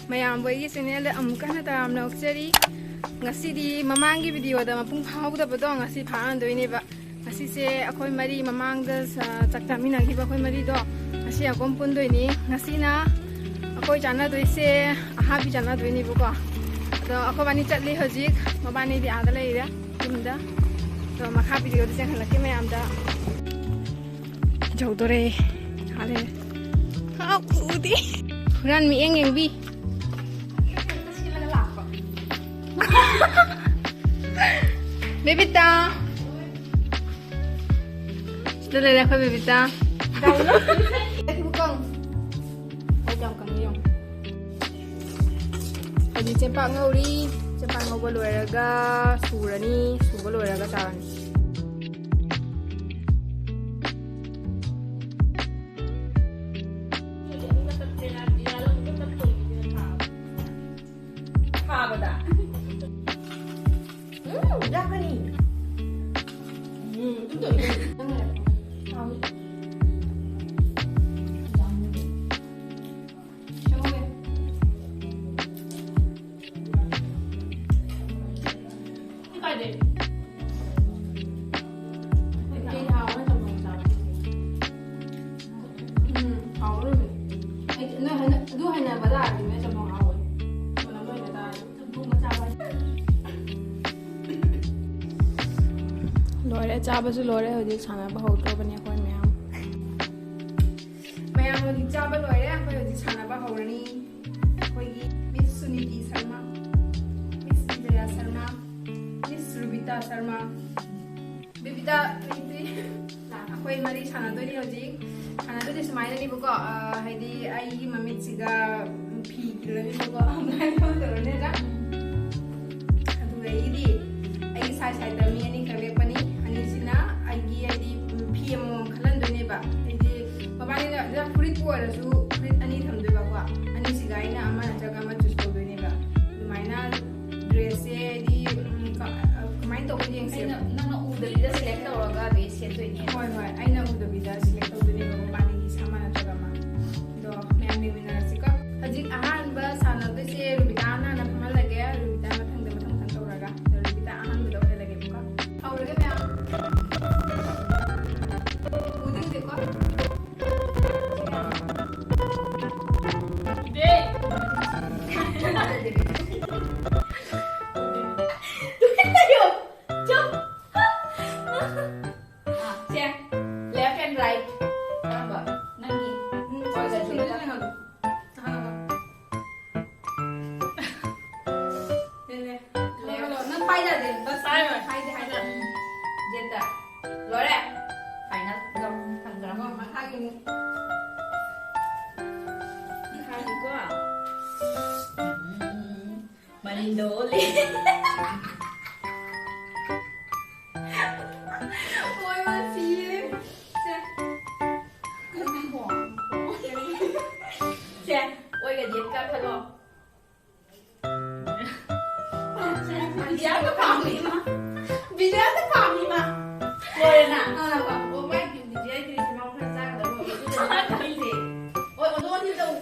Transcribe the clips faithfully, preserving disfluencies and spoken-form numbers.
ꯃꯌꯥꯝꯕꯨ ꯑꯩꯒꯤ ꯆꯦꯅꯦꯜꯗ ꯑꯃꯨꯛꯀ ꯍꯟꯅ ꯇꯔꯥꯝꯅ ꯑꯣꯛꯆꯔꯤ꯫ ꯉꯁꯤꯗꯤ ꯃꯃꯥꯡꯒꯤ ꯚꯤꯗꯤꯑꯣꯗ ꯃꯄꯨꯡ ꯐꯥꯍꯧꯗꯕꯗꯣ ꯉꯁꯤ ꯐꯥꯍꯟꯗꯣꯏꯅꯦꯕ꯫ ꯉꯁꯤꯁꯦ ꯑꯩꯈꯣꯏ ꯃꯔꯤ ꯃꯃꯥꯡꯗ ꯁ-, ꯆꯥꯛ ꯆꯥꯃꯤꯟꯅꯈꯤꯕ ꯑꯩꯈꯣꯏ ꯃꯔꯤꯗꯣ ꯉꯁꯤ ꯑꯃꯨꯛ ꯄꯨꯟꯗꯣꯏꯅꯤ꯫ ꯉꯁꯤꯅ ꯑꯩꯈꯣꯏ ꯆꯥꯟꯅꯗꯣꯏꯁꯦ ꯑꯍꯥꯕꯤ ꯆꯥꯟꯅꯗꯣꯏꯅꯦꯕꯀꯣ꯫ ꯑꯗꯣ ꯑꯩꯈꯣꯏꯕꯥꯅꯤ ꯆꯠꯂꯤ ꯍꯧꯖꯤꯛ, ꯃꯕꯥꯅꯤꯗꯤ ꯑꯥꯗ ꯂꯩꯔꯦ ꯌꯨꯝꯗ꯫ ꯑꯗꯣ ꯃꯈꯥ ꯚꯤꯗꯤꯑꯣꯗ ꯆꯦꯟꯍꯜꯂꯛꯀꯦ ꯃꯌꯥꯝꯗ꯫ ꯌꯧꯗꯣꯔꯦ꯫ ꯍꯥꯂꯦ꯫ ꯍꯥꯎ, ꯎꯗꯦ꯫ ꯍꯨꯔꯥꯟ ꯃꯤꯠꯌꯦꯡ ꯌꯦꯡꯕꯤ꯫ ꯕꯦꯕꯤꯇꯥ꯫ ꯁꯤꯗ ꯂꯩꯔꯦ ꯑꯩꯈꯣꯏ ꯕꯦꯕꯤꯇꯥ꯫ ꯍꯧꯖꯤꯛ ꯆꯦꯡꯄꯥꯛ ꯉꯧꯔꯤ꯫ ꯆꯦꯡꯄꯥꯛ ꯉꯧꯕ ꯂꯣꯏꯔꯒ ꯁꯨꯔꯅꯤ꯫ ꯁꯨꯕ ꯂꯣꯏꯔꯒ ꯆꯥꯔꯅꯤ꯫ ꯊꯥꯕꯗ꯫ ꯎꯝ, ꯌꯥꯛꯀꯅꯤ꯫ ꯎꯝ, ꯑꯗꯨꯝ ꯇꯧꯏ꯫ ꯅꯪ ꯂꯩꯔꯛꯄ꯫ ꯍꯥꯎꯏ꯫ ꯆꯪꯉꯛꯑꯦ꯫ ꯀꯥꯏꯗꯩ? ꯀꯩ ꯍꯥꯎꯕ ꯆꯝꯊꯣꯡ ꯆꯥꯕ? ꯎꯝ, ꯍꯥꯎꯔꯣꯏ꯫ ꯑꯩ, ꯅꯣꯏ ꯍꯩꯅ-, ꯑꯗꯨ ꯍꯩꯅꯕ ꯇꯥꯔꯗꯤ ꯅꯣꯏ ꯆꯝꯊꯣꯡ ꯍꯥꯎꯔꯣꯏ꯫ ꯃꯅꯝ ꯂꯣꯏ ꯂꯩ ꯇꯥꯔꯗꯤ꯫ ꯆꯝꯊꯣꯡꯒ ꯆꯥꯕ ꯍꯥꯏꯁꯦ꯫ ꯂꯣꯏꯔꯦ, ꯆꯥꯕꯁꯨ ꯂꯣꯏꯔꯦ꯫ ꯍꯧꯖꯤꯛ ꯁꯥꯟꯅꯕ ꯍꯧꯗ꯭ꯔꯣꯕꯅꯤ ꯑꯩꯈꯣꯏ ꯃꯌꯥꯝ꯫ ꯃꯌꯥꯝ ꯍꯧꯖꯤꯛ ꯆꯥꯕ ꯂꯣꯏꯔꯦ꯫ ꯑꯩꯈꯣꯏ ꯍꯧꯖꯤꯛ ꯁꯥꯟꯅꯕ ꯍꯧꯔꯅꯤ꯫ ꯑꯩꯈꯣꯏꯒꯤ ꯃꯤꯁ ꯁꯨꯅꯤꯇꯤ ꯁꯔꯃ, ꯃꯤꯁ ꯕꯤꯖꯌꯥ ꯁꯔꯃ, ꯃꯤꯁ ꯔꯨꯕꯤꯇꯥ ꯁꯔꯃ, ꯕꯤꯕꯤꯇꯥ ꯇꯨꯏ ꯇꯨꯏ꯫ ꯑꯩꯈꯣꯏ ꯃꯔꯤ ꯁꯥꯟꯅꯗꯣꯏꯅꯤ ꯍꯧꯖꯤꯛ꯫ ꯁꯥꯟꯅꯗꯣꯏꯁꯦ ꯁꯨꯃꯥꯏꯅꯅꯦꯕꯀꯣ, ꯑ, ꯍꯥꯏꯗꯤ ꯑꯩꯒꯤ ꯃꯃꯤꯠꯁꯤꯒ ꯐꯤ ꯈꯤꯜꯂꯅꯤꯕꯀꯣ, ꯑꯗꯨꯃꯥꯏꯅ ꯇꯧꯔꯅꯤꯗ꯫ ꯑꯗꯨꯗꯒꯤꯗꯤ ꯑꯩꯒꯤ side sideꯇ ꯃꯤ ꯑꯅꯤꯈꯛ ꯂꯦꯞꯄꯅꯤ꯫ ꯑꯅꯤꯁꯤꯅ ꯑꯩꯒꯤ, ꯍꯥꯏꯗꯤ, ꯐꯤ ꯑꯃꯃꯝ ꯈꯜꯍꯟꯗꯣꯏꯅꯦꯕ꯫ ꯍꯥꯏꯗꯤ ꯃꯕꯥꯅꯤꯅ ꯐꯨꯔꯤꯠꯄꯨ ꯑꯣꯏꯔꯁꯨ ꯐꯨꯔꯤꯠ ꯑꯅꯤ ꯊꯝꯗꯣꯏꯕꯀꯣ꯫ ꯑꯅꯤꯁꯤꯒ ꯑꯩꯅ ꯑꯃ ꯅꯠꯇ꯭ꯔꯒ ꯑꯃ choose ꯇꯧꯗꯣꯏꯅꯦꯕ꯫ ꯑꯗꯨꯃꯥꯏꯅ dressꯁꯦ ꯍꯥꯏꯗꯤ, ꯎꯝ, ꯀ-, ꯑ, ꯀꯃꯥꯏꯅ ꯇꯧꯕ ꯌꯦꯡꯁꯦ? ꯑꯩꯅ, ꯅꯪꯅ ꯎꯗꯕꯤꯗ select ꯇꯧꯔꯒ ꯑꯗꯨꯗꯩ ꯁꯦꯠꯇꯣꯏꯅꯦ꯫ ꯍꯣꯏ, ꯍꯣꯏ, ꯑꯩꯅ ꯎꯗꯕꯤꯗ select ꯇꯧꯗꯣꯏꯅꯦꯕ ꯃꯕꯥꯅꯤꯒꯤ ꯁꯥ ꯑꯃ ꯅꯠꯇ꯭ꯔꯒ ꯑꯃ꯫ ꯑꯗꯣ ꯃꯌꯥꯝ ꯌꯦꯡꯃꯤꯟꯅꯔꯁꯤꯀꯣ꯫ ꯍꯧꯖꯤꯛ ꯑꯍꯥꯟꯕ ꯁꯥꯟꯅ ꯇꯨꯃꯤꯟ ꯂꯩꯌꯨ꯫ ꯆꯨꯞ꯫ ꯑꯥ, ꯁꯦ꯫ Left and right꯫ ꯀꯔꯝꯕ? ꯅꯪꯒꯤ꯫ ꯎꯝ, ꯍꯣꯏ, ꯁꯤ ꯁꯤꯗ ꯂꯩꯍꯜꯂꯨ꯫ ꯂꯩ, ꯂꯩ꯫ ꯂꯩ, ꯂꯩ꯫ ꯅꯪ ꯄꯥꯏ ꯌꯥꯗꯦ꯫ ꯕꯁ ꯄꯥꯏꯔꯣꯏ꯫ ꯍꯥꯏꯗꯦ, ꯍꯥꯏꯗꯦ꯫ ꯎꯝ꯫ ꯖꯦꯠꯇ꯫ ꯂꯣꯏꯔꯦ꯫ Final ꯑꯗꯨꯝ ꯊꯝꯈ꯭ꯔꯣ꯫ ꯑꯣ, ꯃꯈꯥꯒꯤ ꯑꯃꯨꯛ꯫ ꯃꯈꯥꯒꯤꯀꯣ꯫ ꯎꯝ꯫ ꯃꯅꯤꯡꯗ ꯑꯣꯜꯂꯦ꯫ ꯑꯣꯏ, ꯃꯥ ꯁꯤꯔꯦ꯫ ꯁꯦ꯫ ꯁꯦ, ꯑꯣꯏꯒ ꯌꯦꯠꯀ ꯈꯜꯂꯣ꯫ ꯕꯤꯖꯤꯌꯥꯗ ꯄꯥꯝꯃꯤ ꯃꯥ꯫ ꯕꯤꯖꯤꯌꯥꯗ ꯄꯥꯝꯃꯤ ꯃꯥ꯫ ꯂꯣꯏꯔꯦꯅ? ꯑꯥ, ꯑꯣ, ꯃꯥꯏ ꯕꯤꯖꯤꯌꯥꯒꯤ ꯁꯦ ꯃꯥ ꯈꯔ ꯆꯥꯒꯗꯕ꯫ ꯑꯗꯨꯗ ꯆꯥꯒꯗꯕ꯫ ꯑꯣꯏ, ꯑꯣꯟꯊꯣꯛ ꯑꯣꯟꯊꯣꯛ ꯇꯧ꯫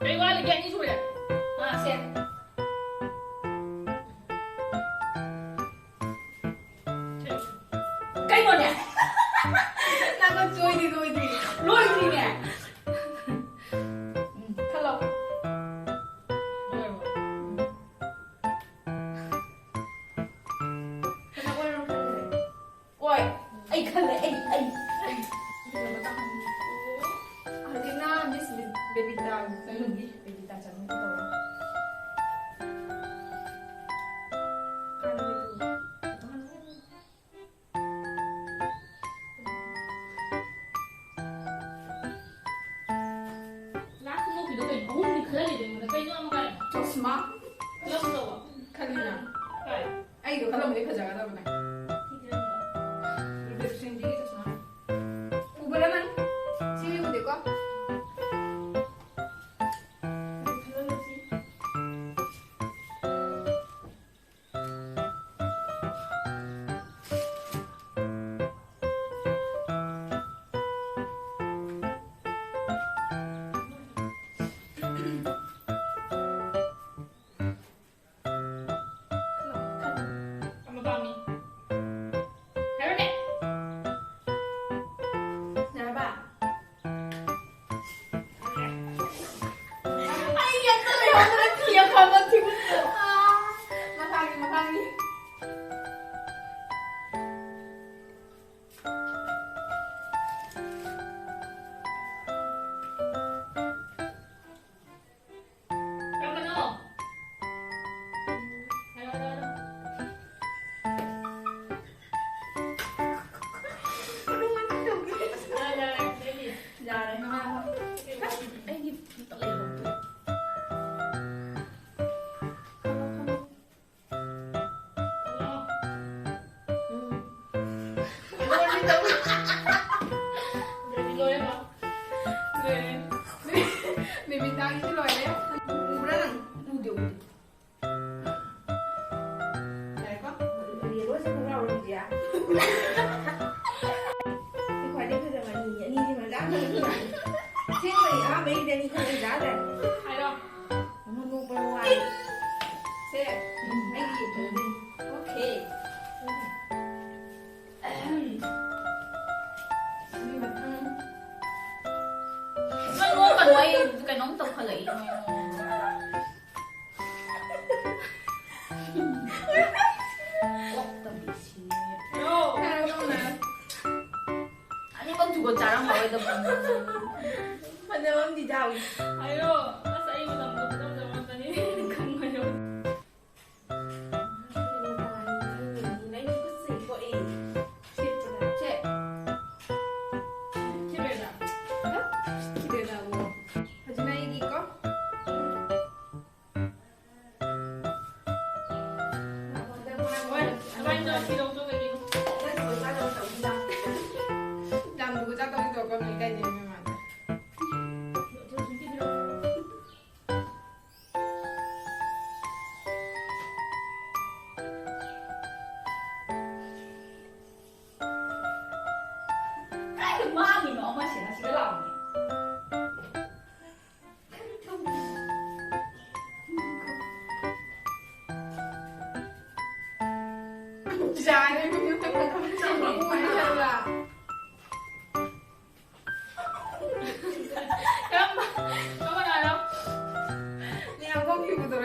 ꯀꯩ ꯋꯥꯠꯂꯤꯒꯦ? ꯑꯅꯤ ꯁꯨꯔꯦ꯫ ꯑꯥ, ꯁꯦ꯫ ꯀꯩꯅꯣꯅꯦ? ꯅꯪ ꯂꯣꯏꯗ꯭ꯔꯤ, ꯂꯣꯏꯗ꯭ꯔꯤ꯫ ꯂꯣꯏꯗ꯭ꯔꯤꯅꯦ꯫ ꯎꯝ, ꯈꯜꯂꯣ꯫ ꯂꯣꯏꯔꯕꯣ? ꯎꯝ꯫ ꯀꯩꯅꯣ ꯑꯣꯏꯔꯣ ꯈꯜꯂꯦ꯫ ꯑꯣꯏ, ꯑꯩ ꯈꯜꯂꯦ, ꯑꯩ, ꯑꯩ, ꯑꯩ꯫ ꯍꯧꯖꯤꯛꯅ ꯃꯤꯁ ꯕꯦꯕꯤꯇꯥ ꯆꯪꯉꯨꯒꯤ, ꯕꯦꯕꯤꯇꯥ ꯆꯪꯉꯨꯒꯤ ꯇꯧꯔꯣ꯫ ꯂꯥꯁ ꯅꯣꯛꯈꯤꯗꯣ ꯀꯩꯅꯣ? ꯑꯍꯨꯝꯗꯤ ꯈꯜꯍꯜꯂꯤꯗꯣ ꯑꯩꯉꯣꯟꯗ꯫ ꯀꯩꯅꯣ ꯑꯃ ꯀꯥꯏ? ꯆꯣꯁꯃꯥ꯫ ꯈꯜꯂꯝꯗꯧꯕ꯫ ꯈꯜꯂꯤꯅ꯫ ꯀꯥꯏ? ꯑꯩꯗꯣ ꯈꯜꯂꯝꯃꯗꯤ ꯐꯖꯒꯗꯕꯅꯦ꯫ ꯊꯤꯗ꯭ꯔꯦ ꯑꯗꯨꯒ꯫ ꯔꯨꯕꯦꯜ ꯁꯤꯡꯗꯤꯒꯤ ꯆꯣꯁꯃꯥ꯫ ꯎꯕ꯭ꯔꯥ ꯅꯪ? ꯁꯤ ꯎꯗꯦꯀꯣ? ꯈꯜꯍꯜꯂꯁꯤ꯫ ꯈꯜꯂꯣ, ꯈꯜꯂꯣ꯫ ꯑꯃ ꯄꯥꯝꯃꯤ꯫ ꯍꯥꯏꯔꯣꯅꯦ꯫ ꯌꯥꯔꯕ? ꯃꯊꯪꯒꯤ, ꯃꯊꯪꯒꯤ꯫ ꯀꯔꯝꯕꯅꯣ? ꯍꯥꯏꯔꯣ, ꯍꯥꯏꯔꯣ, ꯍꯥꯏꯔꯣ꯫ ꯌꯥꯔꯦ, ꯌꯥꯔꯦ, ꯑꯩꯗꯤ ꯌꯥꯔꯦ꯫ ꯑꯩꯒꯤ ꯑꯝꯇ ꯂꯩꯍꯧꯗꯦ꯫ ꯎꯝ꯫ ꯂꯣꯏꯔꯦ, ꯇꯧꯔꯦ꯫ ꯂꯣꯏꯔꯦ꯫ ꯅꯨꯃꯤꯗꯥꯡꯒꯤꯗꯤ ꯂꯣꯏꯔꯦ꯫ ꯎꯕ꯭ꯔꯥ ꯅꯪ? ꯎꯗꯦ, ꯎꯗꯦ꯫ ꯉꯥꯏꯈꯣ꯫ ꯌꯦꯜꯂꯣꯁꯦ ꯈꯣꯡꯒ꯭ꯔꯥꯎꯔꯣ, ꯕꯤꯖꯤꯌꯥ? ꯁꯤ ꯈ꯭ꯋꯥꯏꯗꯒꯤ ꯐꯖꯕ ꯑꯅꯤꯅꯦ꯫ ꯑꯅꯤꯁꯤ ꯃꯆꯥ ꯐꯖꯕ꯫ ꯑꯁꯦꯡꯕꯅꯤ, ꯑꯍꯥꯟꯕꯩꯗꯤ ꯑꯅꯤ ꯈꯛꯇ ꯆꯥꯗ꯭ꯔꯦ꯫ ꯍꯥꯏꯔꯣ꯫ ꯑꯃ ꯅꯣꯛꯄ ꯋꯥꯏ꯫ ꯁꯦ, ꯎꯝ꯫ ꯑꯩꯒꯤ ꯌꯦꯡꯕꯤꯌꯨꯅꯦ꯫ ꯑꯣꯀꯦ꯫ ꯑꯍꯝ꯫ ꯑꯗꯨꯒꯤ ꯃꯊꯪ꯫ ꯅꯪ ꯅꯣꯛꯀꯅꯨ, ꯑꯩ ꯀꯩꯅꯣꯝ ꯇꯧꯈꯠꯂꯛꯏ꯫ ꯑꯣꯛꯇꯕꯤ ꯁꯤꯅꯦ꯫ ꯍꯥꯏꯔꯣ, ꯅꯪꯅ꯫ ꯑꯅꯤꯃꯛ ꯖꯨꯒꯣꯠ ꯆꯥꯔꯝꯃꯔꯣꯏꯗꯕ꯫ ꯐꯅꯕ ꯑꯃꯗꯤ ꯌꯥꯎꯏ꯫ ꯍꯥꯏꯔꯣ꯫ ꯑꯁ, ꯑꯩ ꯃꯇꯝꯗꯣ ꯐꯖ ꯐꯖꯕ ꯉꯥꯛꯇꯅꯤ꯫ ꯈꯪꯉꯣꯏꯗꯕ꯫ ꯅꯪ ꯈꯨꯠꯁꯦ ꯊꯣꯛꯑꯦ꯫ ꯁꯦ꯫ ꯁꯦ ꯕꯦꯕꯥ꯫ ꯍꯥ? ꯁꯦ ꯕꯦꯕꯥꯕꯨ꯫ ꯍꯧꯖꯤꯛꯅ ꯑꯩꯒꯤꯀꯣ꯫ ꯍꯣꯏ, ꯑꯗꯨꯃꯥꯏꯅ ꯇꯧꯔ ꯐꯤꯔꯣꯜ ꯆꯣꯠꯂꯗꯤ꯫ ꯌꯥꯝ ꯂꯨꯕ ꯆꯥꯗꯧ ꯇꯧꯔꯛꯀꯅꯨ, ꯏꯀꯥꯏꯖꯩ ꯃꯃꯥꯡꯗ꯫ ꯀꯥꯏꯗ ꯃꯥꯡꯉꯤꯅꯣ ꯑꯃꯁꯦ? ꯉꯁꯤꯒ ꯂꯥꯎꯅꯦ꯫ ꯌꯥꯔꯦ, ꯃꯤ ꯃꯇꯝ ꯃꯇꯝ ꯆꯪꯉꯦ꯫ ꯀꯔꯝꯕ? ꯀꯔꯝꯕꯅꯣ ꯍꯥꯏꯔꯣ? ꯃꯌꯥꯝ ꯀꯣꯛꯈꯤꯕꯗꯨꯔꯣ?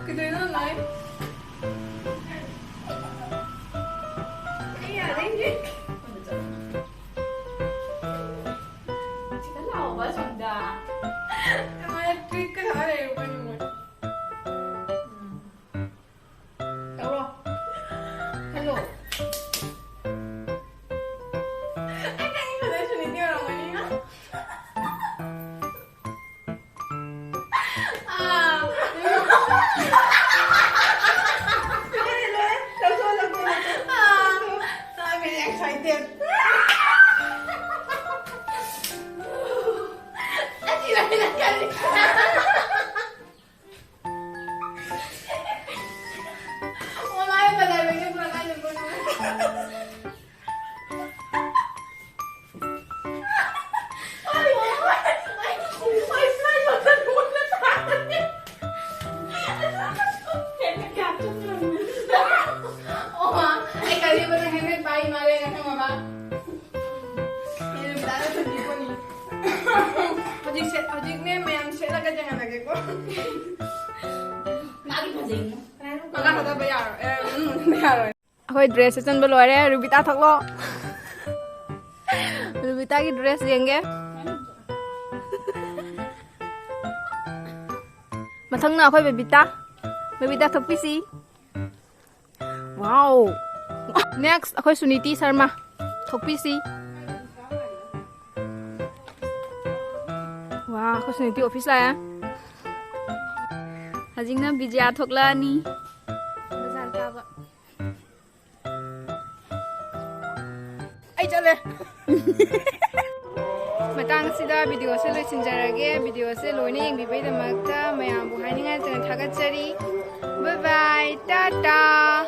ꯀꯩꯗꯧꯔꯤꯅꯣ ꯅꯪ? ꯑꯩ ꯌꯥꯅꯤꯡꯗꯦ꯫ ꯁꯤꯗ ꯂꯥꯛꯑꯣꯕ, ꯁꯣꯝꯗ꯫ ꯑꯩꯉꯣꯟꯗ ꯇ꯭ꯔꯤꯠꯀ ꯁꯥ ꯂꯩꯔꯦ, ꯑꯩꯈꯣꯏ ꯏꯃꯨꯡ꯫ ꯇꯧꯔꯣ꯫ ꯍꯜꯂꯣ꯫ ꯑꯩ ꯈꯪꯉꯤ, ꯐꯖꯅ ꯁꯨꯅꯤꯡꯗꯦ ꯑꯣꯏꯔꯝꯒꯅꯤ꯫ ꯑꯥ꯫ ꯂꯣꯏꯔꯦ, ꯂꯣꯏꯔꯦ꯫ ꯂꯧꯊꯣꯛꯑꯣ, ꯂꯧꯊꯣꯛꯑꯣ, ꯂꯧꯊꯣꯛꯑꯣ꯫ ꯑꯥ꯫ I'm very excited. ꯑꯁꯤ ꯂꯣꯏꯔꯦ, ꯀꯔꯤ? ꯑꯣ ꯃꯥꯏ ꯕꯖꯥꯔꯗꯒꯤ ꯄꯨꯔꯛꯀꯥꯟꯗ ꯄꯨꯔꯛꯀꯥꯟꯗ꯫ ꯑꯣ ꯃꯥ, ꯑꯩ ꯀꯔꯤꯕꯅ ꯍꯦꯜꯃꯦꯠ ꯄꯥꯏ ꯃꯥꯜꯂꯦ ꯅꯪ ꯃꯃꯥ꯫ ꯑꯩ ꯅꯨꯃꯤꯗꯥꯡꯗ ꯊꯝꯕꯤꯕꯅꯤ꯫ ꯍꯧꯖꯤꯛ ꯁꯦꯠ-, ꯍꯧꯖꯤꯛꯅꯦ ꯃꯌꯥꯝ ꯁꯦꯠꯂꯒ ꯌꯦꯡꯍꯜꯂꯒꯦꯀꯣ꯫ ꯃꯥꯒꯤ ꯐꯖꯩꯉꯣ꯫ ꯃꯉꯥ ꯊꯥꯗꯕ ꯌꯥꯔꯣꯏ꯫ ꯑꯦ, ꯎꯝ, ꯌꯥꯔꯣꯏ꯫ ꯑꯩꯈꯣꯏ ꯗ꯭ꯔꯦꯁ ꯁꯦꯠꯆꯟꯕ ꯂꯣꯏꯔꯦ꯫ ꯔꯨꯕꯤꯇꯥ ꯊꯣꯛꯂꯛꯑꯣ꯫ ꯔꯨꯕꯤꯇꯥꯒꯤ ꯗ꯭ꯔꯦꯁ ꯌꯦꯡꯒꯦ꯫ ꯃꯊꯪꯅ ꯑꯩꯈꯣꯏ ꯕꯦꯕꯤꯇꯥ꯫ ꯕꯦꯕꯤꯇꯥ ꯊꯣꯛꯄꯤꯁꯤ꯫ Wow! Next, ꯑꯩꯈꯣꯏ ꯁꯨꯅꯤꯇꯤ ꯁꯔꯃ꯫ ꯊꯣꯛꯄꯤꯁꯤ꯫ ꯋꯥ, ꯑꯩꯈꯣꯏ ꯁꯨꯅꯤꯇꯤ ꯑꯣꯐꯤꯁ ꯂꯥꯛꯑꯦ꯫ ꯍꯧꯖꯤꯛꯅ ꯕꯤꯖꯌꯥ ꯊꯣꯛꯂꯛꯑꯅꯤ꯫ ꯕꯖꯥꯔ ꯀꯥꯕ꯫ ꯑꯩ ꯆꯠꯂꯦ꯫ ꯃꯇꯥꯡꯁꯤꯗ ꯚꯤꯗꯤꯑꯣꯁꯦ ꯂꯣꯏꯁꯤꯟꯖꯔꯒꯦ꯫ ꯚꯤꯗꯤꯑꯣꯁꯦ ꯂꯣꯏꯅ ꯌꯦꯡꯕꯤꯕꯒꯤꯗꯃꯛꯇ ꯃꯌꯥꯝꯕꯨ ꯍꯥꯏꯅꯤꯡꯉꯥꯏ ꯂꯩꯇꯅ ꯊꯥꯒꯠꯆꯔꯤ꯫ Bye bye, Tata.